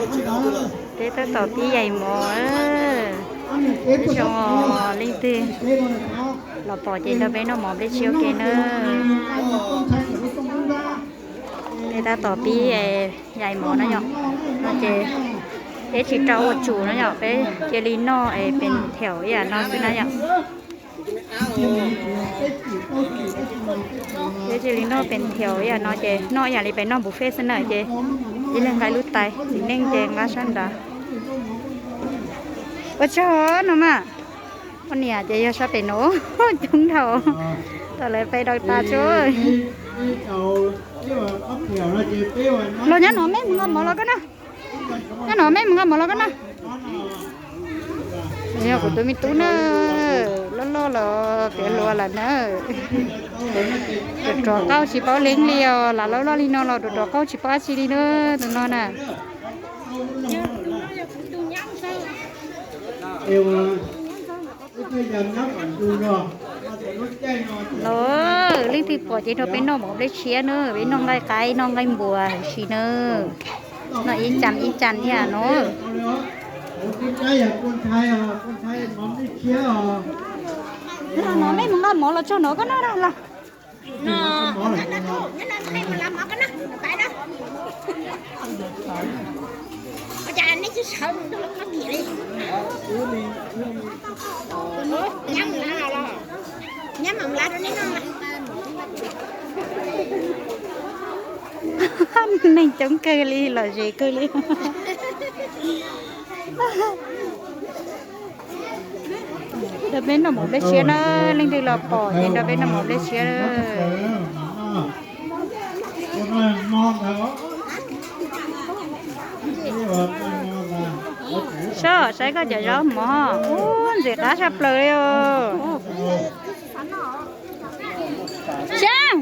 Peb tab tom pib yaim mov, zoo leej twg los pom ces nrog peb noj mov nplej tshiab ua ke na. Peb tab tom pib yaim mov na yom, no ces peb tsis rau ua tsum na yom, peb cia li noj es pes thiaum ib yam no xwb na yom. Peb cia li noj pes thiaum ib yam no ces noj ib yam li peb noj buffet xwb na ces ib leeg nqa lub tais, txiv neej ces nqa sab nrad. Ua tsaug no mas, poj niam ces yog sab pem no coob dhau, tam lawv peb dau tas tso. Los nyob no mej mus nqa mov los koj na. Nyob no mej mus nqa mov los koj na. Yog kuv tus me tub na, loj loj los piav hluas lawm na. Rov rov qab tsis paub leeb li os, lam loj loj li no los rov rov qab tsis paub dab tsi li na, tus no na. Los leej twg pom ces nrog peb noj mov nplej tshiab na, peb noj nqaij qaib noj nqaij npuas huv si na. Noj ib tsam ib tsam ib yam no. Mej mus nqa mov los tso no koj noj los. Neeg coob kawg li, lom zem kawg li. Nrog peb noj mov nplej tshiab na, leej twg los pom ces nrog peb noj mov nplej tshiab. Sob, saib koj cov zaub mov, ub, ntxim qab tshaj plaws li os. Xyab,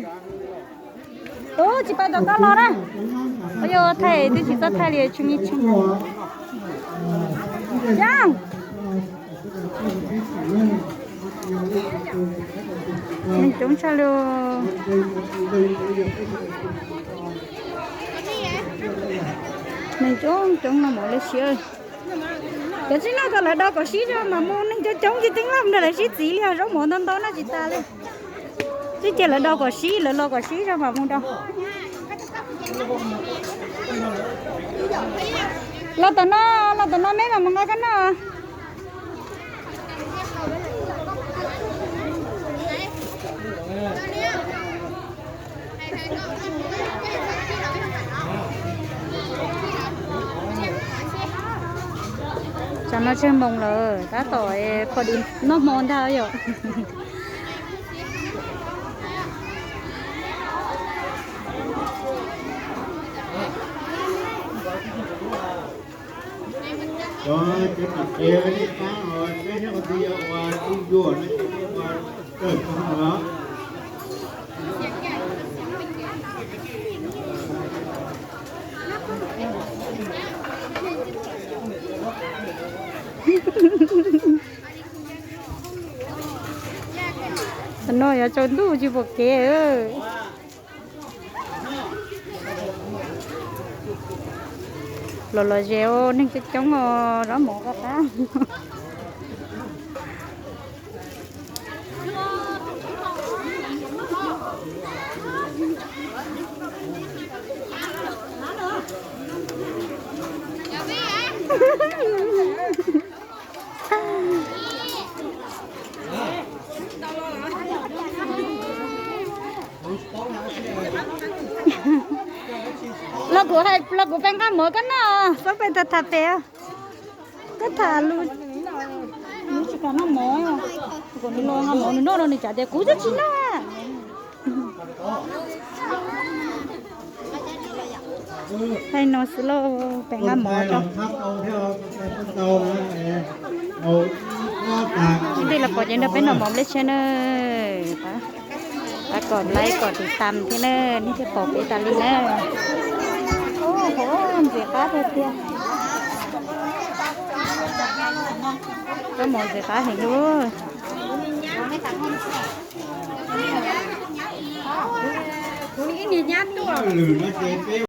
tub tsis pab tom koj los na. Koj yuav thaij twb tsis txawj thaij li, tshee li tshee. Xyab. Neeg coob tshaj li. Neeg coob coob no mov nplej tshiab. Cov tsis noj kom lawv do kom sib zog mas mus, neeg coob coob ces teeb laj nrog lawv sib txiv li os, zaub mov ntau ntau noj tsis tas li. Twb cia lawv do kom sib, lawv los kom sib zog mam mus do. Los tom no, los tom no mej mam mus nqa koj noj. Tsam no tsawg moos lawm, tab tom pom dis noj hmo ntag yom. Tam no yuav tsaus ntuj tsis pom kev. Los los ze, neeg coob coob os, zaub mov qab qab. Los kuv hais, los kuv pes nqa mov koj noj, koj pes tham tham pem. Koj tham lus, tsis kam noj mov, kom nws los nqa mov nws noj no nws txawm tias kuv twb tsis noj. Hais no xwb lauj, pes nqa mov tso. Leej twg los pom ces nrog peb noj mov nplej tshiab na. Pab kom like kom tiv tam thiab na, nej thiaj pom peb tas li na. Ub, ntxim qab tiag tiag. Zaub mov ntxim qab heev li.